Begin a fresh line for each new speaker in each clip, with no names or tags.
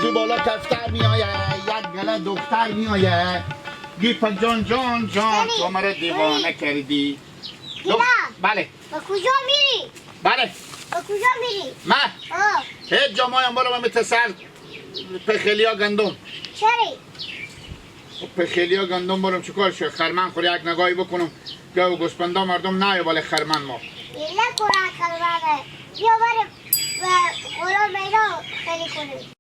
تو بالا کفتر میآید، یک گله دختر میآید. گیپک جان جان جان تو مرا دیوانه کردی. بله.
با کجا میری؟
بله.
با کجا میری؟
من؟ هیچ جا مایم برو من تسر پخلیا گندم.
چرا؟
پخلیا گندم برم چیکار شه؟ خرمن خور یک نگاهی بکنم. گاو گوسپندا مردم نه بالا خرمن ما.
یلا کورا خرمنه. بیا بریم قول مینا خیلی کنیم.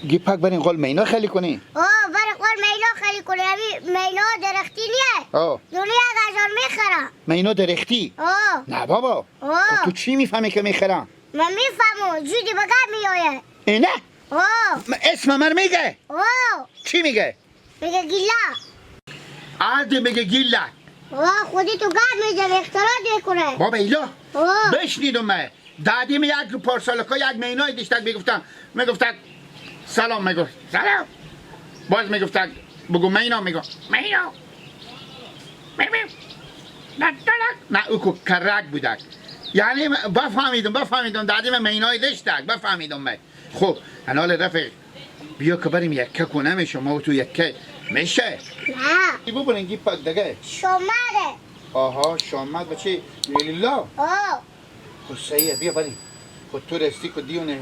گیپک بریم قول مینا خیلی کنی؟
آه بریم قول مینا خیلی کنیم. مینا درختی نیه.
آه.
دنیا گزار میخرم.
مینا درختی؟
آه.
نه بابا.
آه.
تو چی میفهمی که میخرم؟
من میفهمم زودی بگم میآید.
اینه؟
آه.
اسم من میگه؟
آه.
چی میگه؟
میگه گیلا.
عادی میگه گیلا.
آه خودی تو گم میزنه اختراع میکنه.
بابا ایلا.
آه.
بشنیدم من. دادیم یک پارسالکا یک مینای دیشتک میگفتن میگفتن سلام میگفت سلام باز میگفتن بگو مینا میگو مینا می نه نه او کو کرک بودک یعنی بفهمیدم دادیم مینای دشتک بفهمیدم من. خب انال رفیق بیا که بریم یکه کنه شما تو یکه میشه
نه
ببرین گیپک دیگه
شماره.
آها شامد بچه لیلا.
آه
خب صحیحه بیا بریم. خب تو رستی که دیونه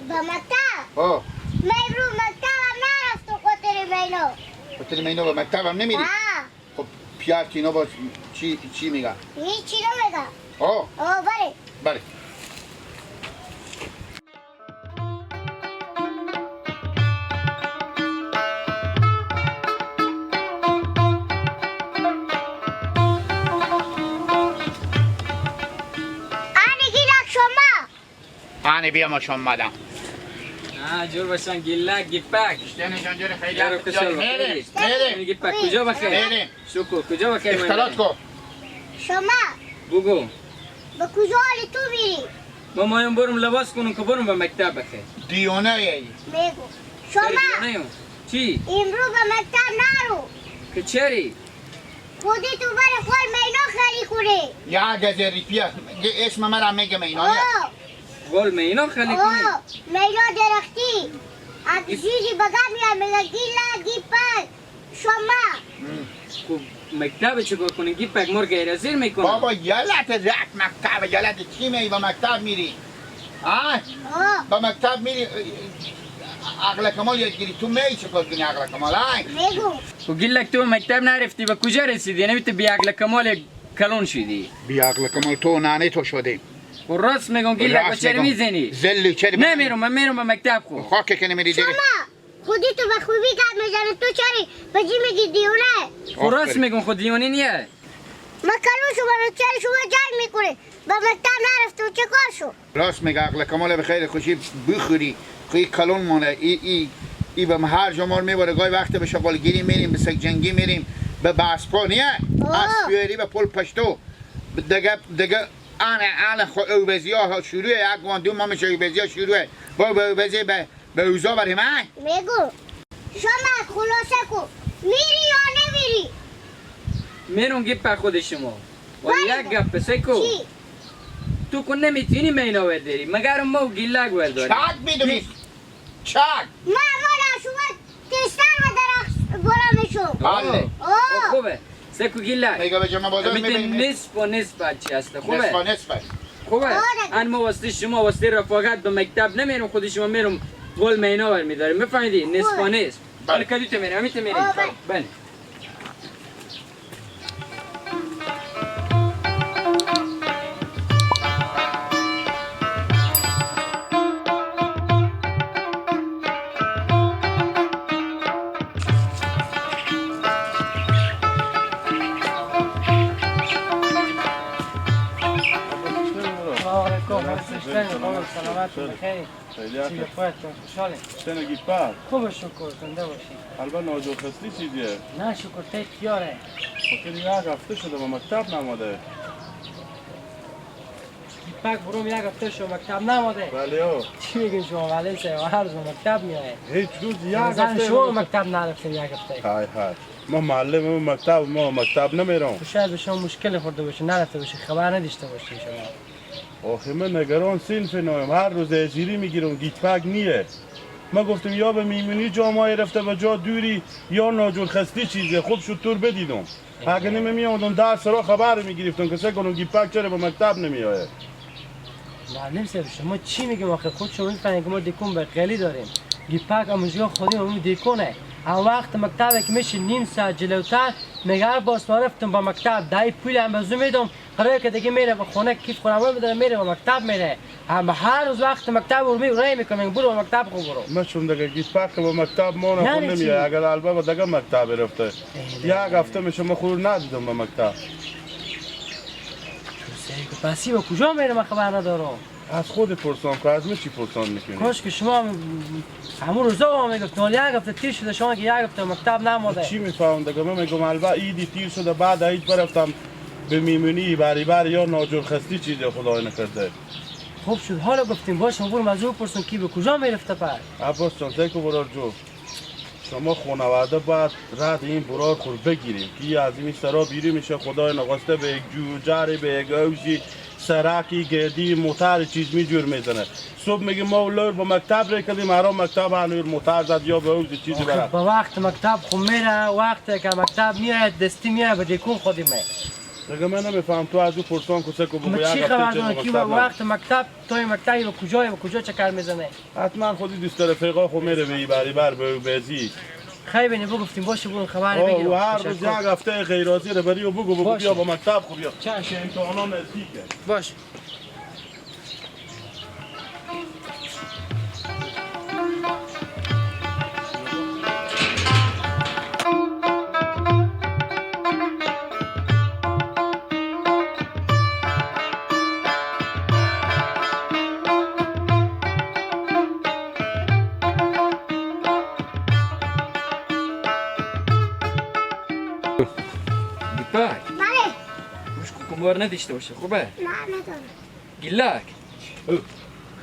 به مکتب.
آه
من رو مکتب هم نرفتم خاطر مینا.
خاطر مینا به مکتب هم نمیری؟
نه.
خب پیار تینا باز چی میگن؟
هیچی نمیگن.
آه
آه بله
بله. آنی بیا ما شما
نه جور باشن گیلک گیپک.
اشتن جان جور خیلی
میریم میریم گیپک کجا بخیر؟
میریم
شکر کجا بخیر؟
اختلاط کو
شما
بگو
به کجا حالی تو میری؟
ما مایم برم لباس کنم که برم به مکتب بخیر.
دیونه ای
میگو شما
چی؟
امرو به مکتب نرو.
که چری؟
خودی تو بر خود مینا خیلی کنی.
یا گزری پیا اسم مرا میگه مینا.
گل مینا خیلی کنی؟
مینا درختی اگه چیزی بگم میاد میگه گیلا گیپک شما.
خب مکتب چیکار کنی؟ گیپک مرگ غیر میکنه.
بابا یلت رک مکتب یلت چی می با مکتب میری؟ آه با مکتب میری عقل کمال یاد گیری تو می چیکار کنی عقل کمال؟ آی
میگو
تو گیلک تو مکتب نرفتی به کجا رسیدی؟ یعنی تو بی عقل کمال کلون شدی.
بی عقل کمال تو نانی تو شدی.
و راست میگم گیلک با چرا میزنی؟
زلی چرا
نمیرم من میرم به مکتب. خو
خاک که نمیری دیگه.
شما خودی تو به خوبی گپ میزنی تو چرا به چی میگی دیونه؟
خو راست میگم خود دیونه نیه.
من کلون شما رو چرا شما جنگ میکنی؟ به مکتب نرفت چه کار شو؟
راست میگه عقل کمال به خیر خوشی بخوری خوی کلون مونه ای ای ای به هر جمال میبره گاهی وقت به شغالگیری میریم به سگ جنگی میریم به باسپا نیه اسپیری به پل پشتو دیگه دیگه آن خو اوبزیا شروع یک وان دو ما میشه اوبزیا شروع با اوبزی به اوزا بریم.
میگو شما خلاصه کو میری یا نمیری؟
میرم گپ خود شما و یک گپ سکو تو کو نمیتونی مینا ورداری مگر ما گیلک ورداری.
چک میدونی چک
ما مالا شما تستر و درخت برا میشم.
بله
خوبه سکو گیلک
میگه به جمع بازار میبینیم
نصف و نصف بچه هست. خوبه
نصف و نصف
خوبه. ان ما واسطه شما واسطه رفاقت به مکتب نمیرم خود شما میرم گل مینا ور میداریم میفهمیدی؟ نصف و نصف. بله کدی تو میرم تو میریم. بله
خوب شکر زنده باشی.
البته ناجور خستی چیزیه؟
نه شکر تی کیاره.
خاطر یک هفته شده با مکتب نماده.
گیپک بروم یک هفته شو مکتب نماده.
بله او.
چی میگین شما ولی سه هر روز مکتب میایه.
هیچ روز یک هفته
شما مکتب نرفتین یک هفته.
های های ما معلم مکتب ما مکتب نمیرم.
شاید به شما مشکل خورده باشه نرفته باشه خبر نداشته باشین شما.
آخه من نگران سینف نایم، هر روز اجیری میگیرم گیتپک نیه. ما گفتم یا به میمونی جامعه رفته به جا دوری یا ناجور خستی چیزه. خوب شد تور بدیدم. اگه نمیامدم درس را خبر میگرفتم که سه کنم گیتپک چرا به مکتب نمیآید.
معلم صاحب شما چی میگیم آخه؟ خود شما میفهمید که ما دیکون به قلی داریم. گیپک اموزگاه خودی اون دیکونه. هم وقت مکتب که میشه نیم ساعت جلوتر میگه باز ما رفتم با مکتب دای پول هم بزو میدم قراره که دیگه میره به خونه کیف خورم میداره میره به مکتب میره. هم هر روز وقت مکتب رو می رای میکنم برو به مکتب خو برو.
ما چون دیگه گیپک به مکتب ما نه نمیاد. اگر البته دیگه مکتب رفته یک هفته میشه ما خور ندیدم به مکتب.
پسی به کجا میره من خبر ندارم.
از خود پرسان که از من چی پرسان میکنی؟
کاش که شما همون روزا هم میگفت یک هفته تیر شده شما که یک هفته مکتب نماده.
چی میفهمم دیگه؟ من میگم البته عیدی تیر شده بعد عید برفتم به میمونی بری بر یا ناجور خستی چیزی خدای نکرده.
خوب شد حالا گفتیم باش برو از او پرسون کی به کجا میرفته پر.
عباس جان تکو برار جو شما خانواده باید رد این برار خور بگیریم که از این سرا بیری میشه خدای نخواسته به یک جوجری به یک اوزی سرکی گردی موتر چیز میجور میزنه. صبح میگه ما لور با مکتب ری کردیم هر مکتب هنور موتر زد یا به اوزی چیزی برد.
با وقت مکتب خو میره وقت که مکتب میاد دستی میاد به دیکون خودی می.
دیگه من نمیفهم تو از او پرسان کوسه کو بگو
چی خبر داره کی وقت مکتب توی مکتب به کجای به کجا چکر میزنه؟
حتما خودی دوست رفیقا خو میره به بری بر به بزی.
خیلی بینی بگفتیم باشه برو خبر بگیریم.
و هر روز یک هفته غیرازی رو بری و بگو بگو بیا با مکتب خو بیا. چه امتحانا نزدیکه.
باش. مار نداشته باشه خوبه؟
نه ندارم.
گیلاک.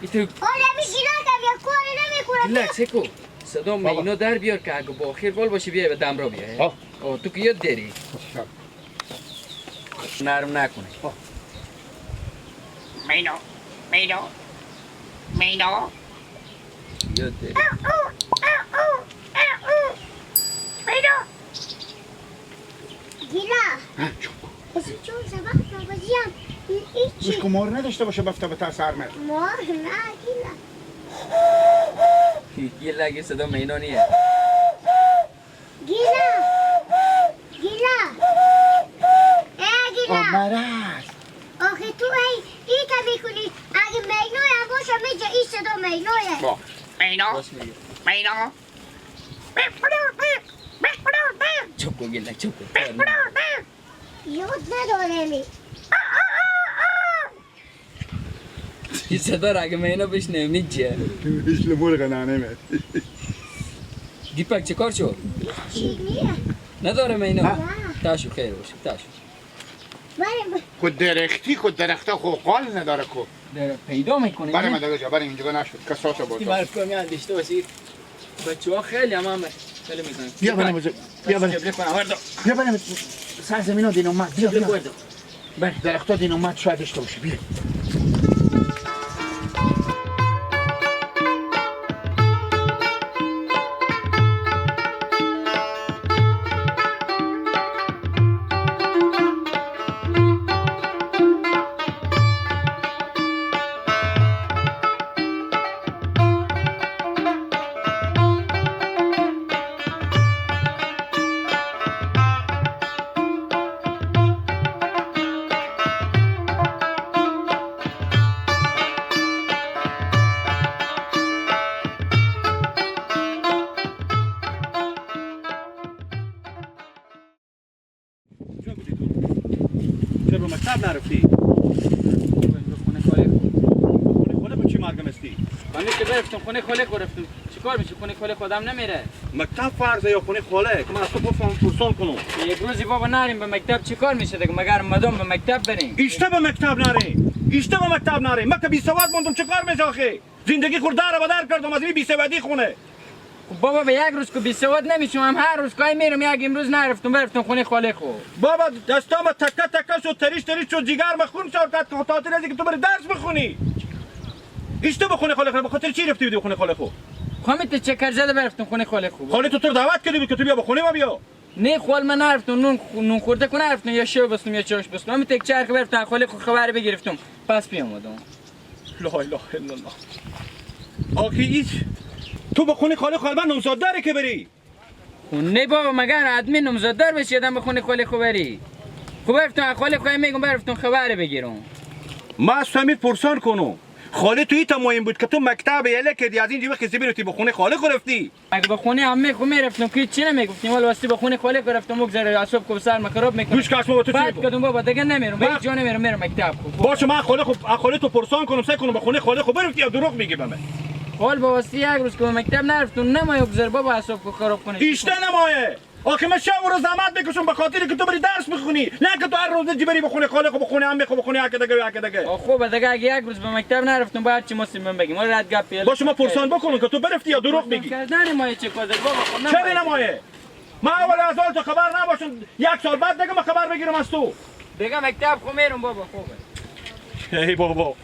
ایتو
آره می گیلاک هم یا کاری نمیکنه.
گیلاک سکو صدا مینا در بیار که اگه با خیر وال باشه بیای به دمرا بیای. آه تو که یاد داری. نرم نکنه.
مینا مینا مینا
یاد داری.
مینا
گیلاک. چون سبق بازیم هیچی.
مشکو مار نداشته باشه بفته به سر من.
مار نه گیلا.
گیلا گی صدا مینا نیه.
گیلا گیلا ای گیلا.
مرض.
آخه تو ای ایتا میکنی اگه مینوی هم باشه میجه این صدا مینویه.
مینا مینا
چوب کن گیلا چوب کن.
یاد نداره می.
این صدا را اگه مینا بشنویم نیچه.
مثل مرغ نانه
دیپک چه کار شد؟
چی نیه؟
نداره مینا. تاشو خیر باشه تاشو.
خود درختی خود درختا خو قال نداره کو.
پیدا میکنه.
برای من دیگه جا برای اینجا نشد کسات بود.
برای کمی داشته باشی. بچه‌ها خیلی هم خیلی میزنن.
بیا بریم بیا بریم. بیا بریم سر زمین دین اومد بیا بیا.
بله
درختا دین اومد شاید داشته باشه بیا.
مکتب نرفتی؟
خونه خاله
خونه خاله با چی مرگم استی؟
من که برفتم خونه خاله خو رفتم چیکار میشه خونه خاله خودم نمیره.
مکتب فرضه یا خونه خاله که من از تو پرسان کنم.
یک روزی بابا نریم به مکتب چیکار میشه دیگه مگر مدام به مکتب بریم؟
ایشته به مکتب نریم ایشته به مکتب نریم. من که بی سواد موندم چیکار میشه آخه؟ زندگی خود در به در کردم از این بی سوادی خونه.
خب بابا به یک روز که بی سواد نمیشم، هم هر روز که میرم یک امروز نرفتم برفتم خونه خاله خو.
بابا دستام تکه تکه شد، تریش تریش شد، جگر مخون شد که خاطر از اینکه تو بری درس بخونی. ایش تو بخونه خاله خو، به خاطر چی رفتی بودی بخونه خاله خو؟
خو تو چکر زده برفتم خونه خاله خو.
خاله تو تو دعوت کردی بود که تو بیا بخونه ما بیا.
نه خال من نرفتم، نون خورده کنه نرفتم، یا شو بستم یا چاش بستم. همین تک چرخ برفتم خاله خو خبر بگرفتم پس بیامدم.
لا اله الا الله. آخی ایش تو به خونه خاله خو من نامزاد داره که بری.
نه بابا مگر ادمی نامزاددار بشی آدم به خونه خاله خو بری. خب برفتم خاله خو میگم برفتم خبر بگیرم.
ما از سمیر پرسان کنم. خاله تو ایتا مهم بود که تو مکتب یله کردی از اینجا وقتی برفتی به خونه خاله خو رفتی.
اگه به خونه عمه خو میرفتم که چی نمیگفتیم، ولی واسه به خونه خاله خو رفتم مگذره اعصاب کو سر خراب میکنه.
گوش کش بابا تو چی
بعد کدوم بابا دیگه نمیرم، به هیچ جا نمیرم، میرم مکتب خو.
باشه من خاله خو خاله تو پرسان کنم، سعی کنم به خونه خاله خو برفتی یا دروغ میگی به من.
خال با واسه یک روز که به مکتب نرفتم نمایه گذر بابا اعصاب کو خراب کنه.
ایشته نمایه. آخه من شب و روز زحمت میکشم به خاطر که تو بری درس بخونی، نه که تو هر روز بری به خونه خاله خو به خونه عمه خو به خونه یک دیگه یک دیگه.
خب دیگه اگه یک روز به مکتب نرفتم بعد چی مستیم من بگیم. رد گپ
باشه من پرسان بکنم که تو برفتی یا دروغ میگی.
کردن مایه چه کار بابا خب
چرا نمایه؟ من اول از حال تو خبر نباشم، یک سال بعد دیگه من خبر بگیرم از تو.
دیگه مکتب خو میرم بابا خوبه.
ای بابا